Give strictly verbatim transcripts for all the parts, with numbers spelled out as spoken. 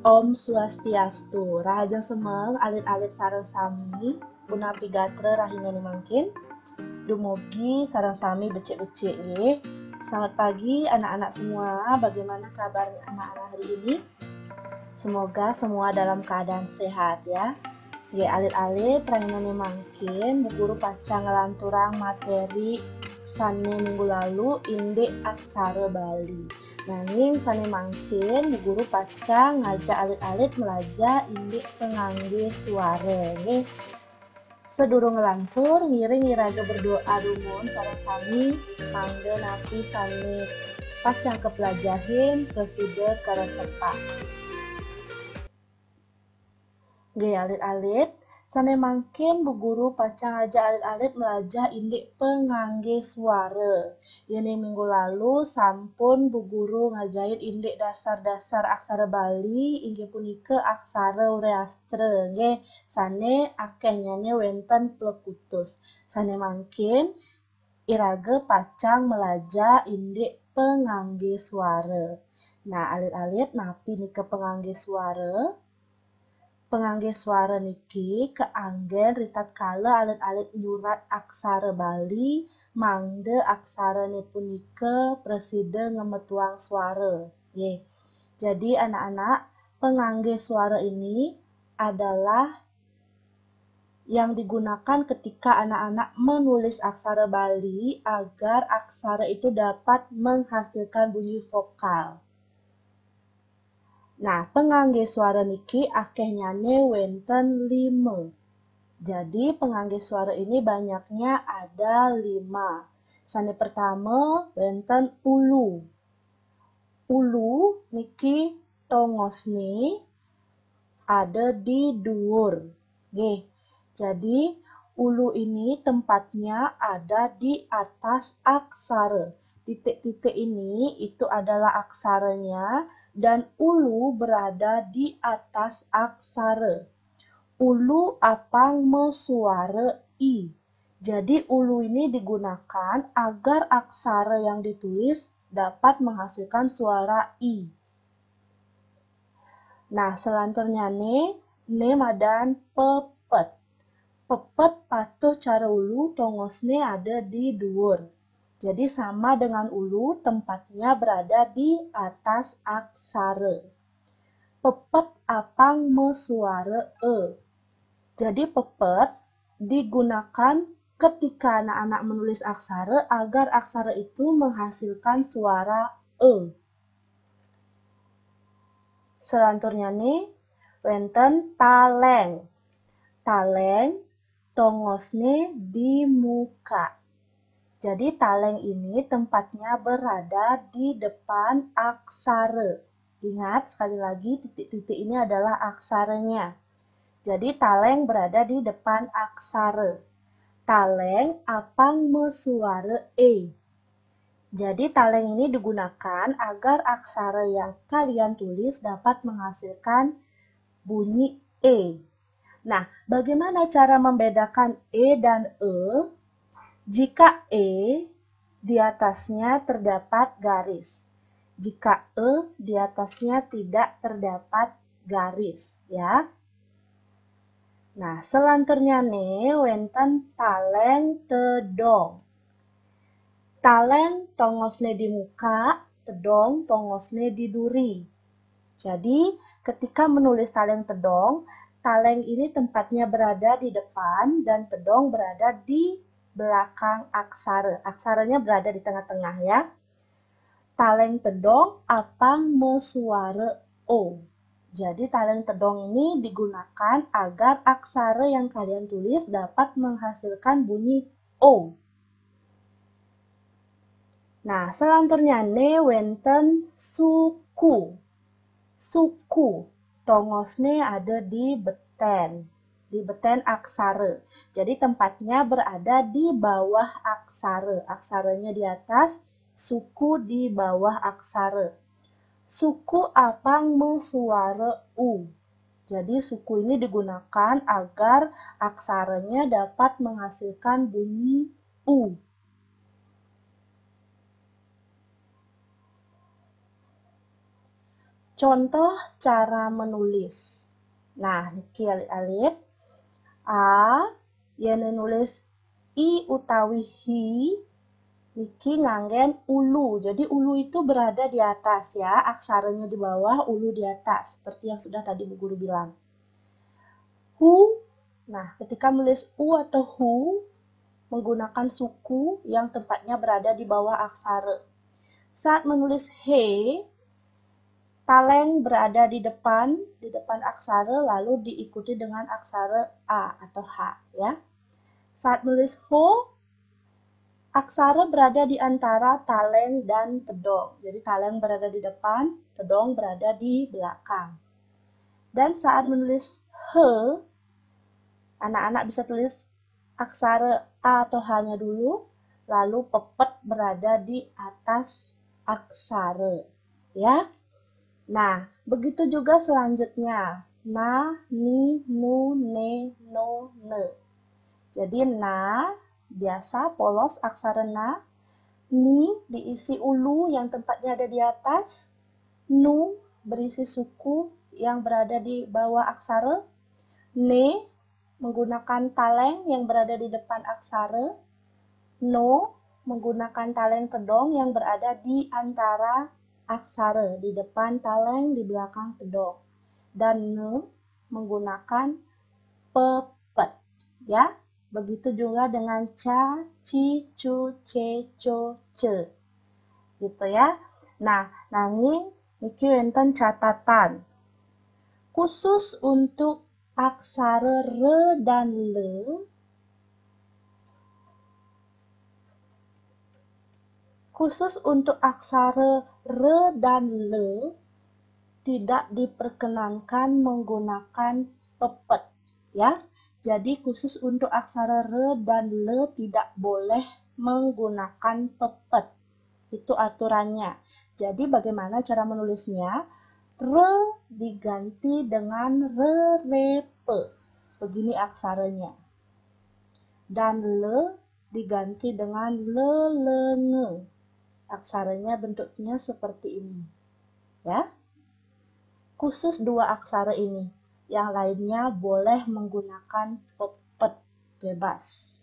Om Swastiastu. Rahajeng semeng alit-alit sareng sami, punapi gatra rahinané mangkin? Dumugi sareng sami becik-becik nggih. Selamat pagi anak-anak semua, bagaimana kabarnya anak-anak hari ini? Semoga semua dalam keadaan sehat ya. Nggih, alit-alit rahinané mangkin, Bu Guru pacang nglanturang materi sané minggu lalu, indik aksara Bali. Nanging sané mangkin, Bu Guru pacang ngajak alit-alit melajah indik penganggé suara, nggih. Sedurung nglantur, ngiring iraga berdoa dumun sareng sami, mangda napi sané pacang kapelajahin prasida karesepa. Nggih, alit-alit, sané mangkin Bu Guru pacang ngajak alit-alit melajah indik penganggé suara. Yén ing minggu lalu sampun Bu Guru ngajahin indik dasar-dasar aksara Bali, inggih punika aksara Wreastra, nggih, sané akéhnyané wénten plekutus. Sané mangkin iraga pacang melajah indik penganggé suara. Nah, alit-alit, napi nika penganggé suara? Penganggé suara niki kaanggén ritatkala alit-alit nyurat aksara Bali, mangda aksarané punika prasida ngametuang suara. Nggih. Jadi, anak-anak, penganggé suara ini adalah yang digunakan ketika anak-anak menulis aksara Bali agar aksara itu dapat menghasilkan bunyi vokal. Nah, penganggé suara niki akéhnyané wénten lima. Jadi, penganggé suara ini banyaknya ada lima. Sané pertama, wénten ulu. Ulu niki tongosné ada di duur. Nggih. Jadi, ulu ini tempatnya ada di atas aksara. Titik-titik ini itu adalah aksaranya dan ulu berada di atas aksara. Ulu apang masuara i. Jadi, ulu ini digunakan agar aksara yang ditulis dapat menghasilkan suara i. Nah, selanturnyané, né madan pepet. Pepet patuh cara ulu, tongosné ada di duur. Jadi, sama dengan ulu, tempatnya berada di atas aksara. Pepet apang masuara e. Jadi, pepet digunakan ketika anak-anak menulis aksara agar aksara itu menghasilkan suara e. Selanturnyané wénten taléng. Taléng tongosné di muka. Jadi, taléng ini tempatnya berada di depan aksara. Ingat, sekali lagi, titik-titik ini adalah aksaranya. Jadi, taléng berada di depan aksara. Taléng apang masuara e. Jadi, taléng ini digunakan agar aksara yang kalian tulis dapat menghasilkan bunyi e. Nah, bagaimana cara membedakan e dan e? Jika e, di atasnya terdapat garis. Jika e, di atasnya tidak terdapat garis, ya. Nah, selanturnyané wénten taléng tedong. Taléng tongosné di muka, tedong tongosné di duri. Jadi, ketika menulis taléng tedong, taléng ini tempatnya berada di depan dan tedong berada di belakang aksara. Aksaranya berada di tengah-tengah, ya. Taléng tedong apang masuara o. Jadi, taléng tedong ini digunakan agar aksara yang kalian tulis dapat menghasilkan bunyi o. Nah, selanturnyané wénten suku. Suku tongosné ada di betén, di betén aksara. Jadi, tempatnya berada di bawah aksara. Aksaranya di atas, suku di bawah aksara. Suku apang masuara u. Jadi, suku ini digunakan agar aksaranya dapat menghasilkan bunyi u. Contoh cara menulis. Nah, niki alit-alit. A, yén nulis I utawi hi, niki nganggén ulu. Jadi ulu itu berada di atas ya, aksaranya di bawah, ulu di atas, seperti yang sudah tadi Bu Guru bilang. Hu, nah ketika menulis u atau hu, menggunakan suku yang tempatnya berada di bawah aksara. Saat menulis he, taléng berada di depan, di depan aksara, lalu diikuti dengan aksara a atau h ya. Saat menulis ho, aksara berada di antara taléng dan tedong. Jadi taléng berada di depan, tedong berada di belakang. Dan saat menulis he, anak-anak bisa tulis aksara a atau h-nya dulu, lalu pepet berada di atas aksara, ya. Nah, begitu juga selanjutnya. Na, ni, nu, ne, no, ne. Jadi na biasa polos aksara na, ni diisi ulu yang tempatnya ada di atas, nu berisi suku yang berada di bawah aksara, ne menggunakan taléng yang berada di depan aksara, no menggunakan taléng tedong yang berada di antara aksara, di depan taléng, di belakang tedong, dan ne menggunakan pepet, ya. Begitu juga dengan ca, ci, cu, ce, co, ce. Gitu ya. Nah, nanging niki wénten catatan. Khusus untuk aksara re dan le, khusus untuk aksara re dan le tidak diperkenankan menggunakan pepet, ya. Jadi khusus untuk aksara re dan le tidak boleh menggunakan pepet. Itu aturannya. Jadi bagaimana cara menulisnya? Re diganti dengan re re pe. Begini aksaranya. Dan le diganti dengan le le nge. Aksaranya bentuknya seperti ini. Ya. Khusus dua aksara ini. Yang lainnya boleh menggunakan pepet bebas.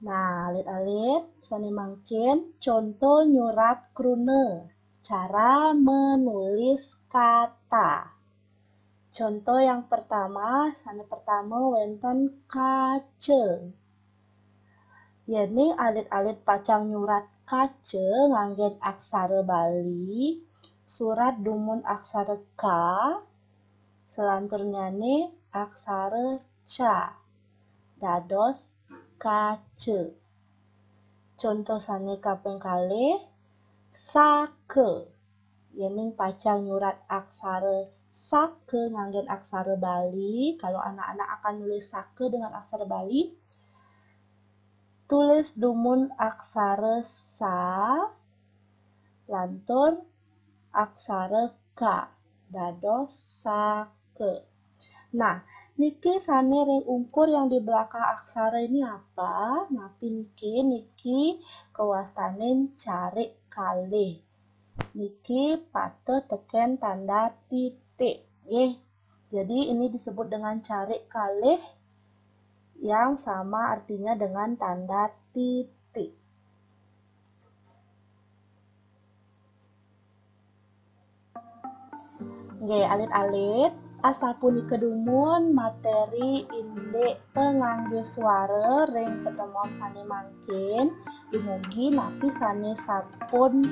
Nah, alit-alit, sané mangkin contoh nyurat kruna, cara menulis kata. Contoh yang pertama, sané pertama wénten kaca. Yéning alit-alit pacang nyurat kaca nganggén aksara Bali, surat dumun aksara ka, selanturnyané aksara ca. Dados kaca. Contoh sané kaping kalih, saka. Yéning pacang nyurat aksara saka nganggén aksara Bali, kalau anak-anak akan nulis saka dengan aksara Bali, tulis dumun aksara sa, lantur aksara ka, dados saka. Nah, niki sané ring ungkur yang di belakang aksara ini apa? Napi niki? Niki kawastanin carik kalih. Niki pateh tekén tanda titik, nggih. Jadi ini disebut dengan carik kalih yang sama artinya dengan tanda titik. Nggih, alit-alit, asapunika dumun materi indik pangangge suara ring patemon sané mangkin. Dumugi napi sané sampun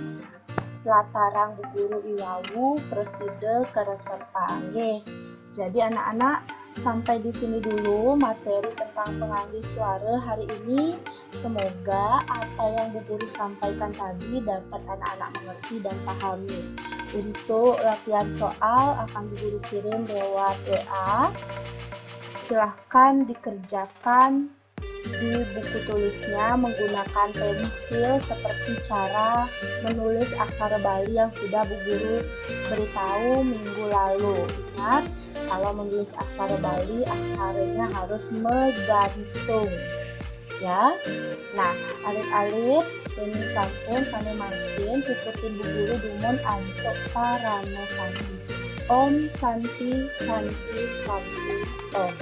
tlatarang Bu Guru iwau prasida karesepang, nggih. Jadi anak-anak, sampai di sini dulu materi tentang pangangge suara hari ini. Semoga apa yang Bu Guru sampaikan tadi dapat anak-anak mengerti dan pahami. Untuk latihan soal akan Bu Guru kirim lewat W A. Silahkan dikerjakan di buku tulisnya menggunakan pensil seperti cara menulis aksara Bali yang sudah Bu Guru beritahu minggu lalu. Ingat, kalau menulis aksara Bali, aksaranya harus menggantung. Ya. Nah, alit-alit, Déning sampun sané mangkin puputipun Bu Guru dumun antuk Parama Santi. Om Santi, Santi, Santi, Om.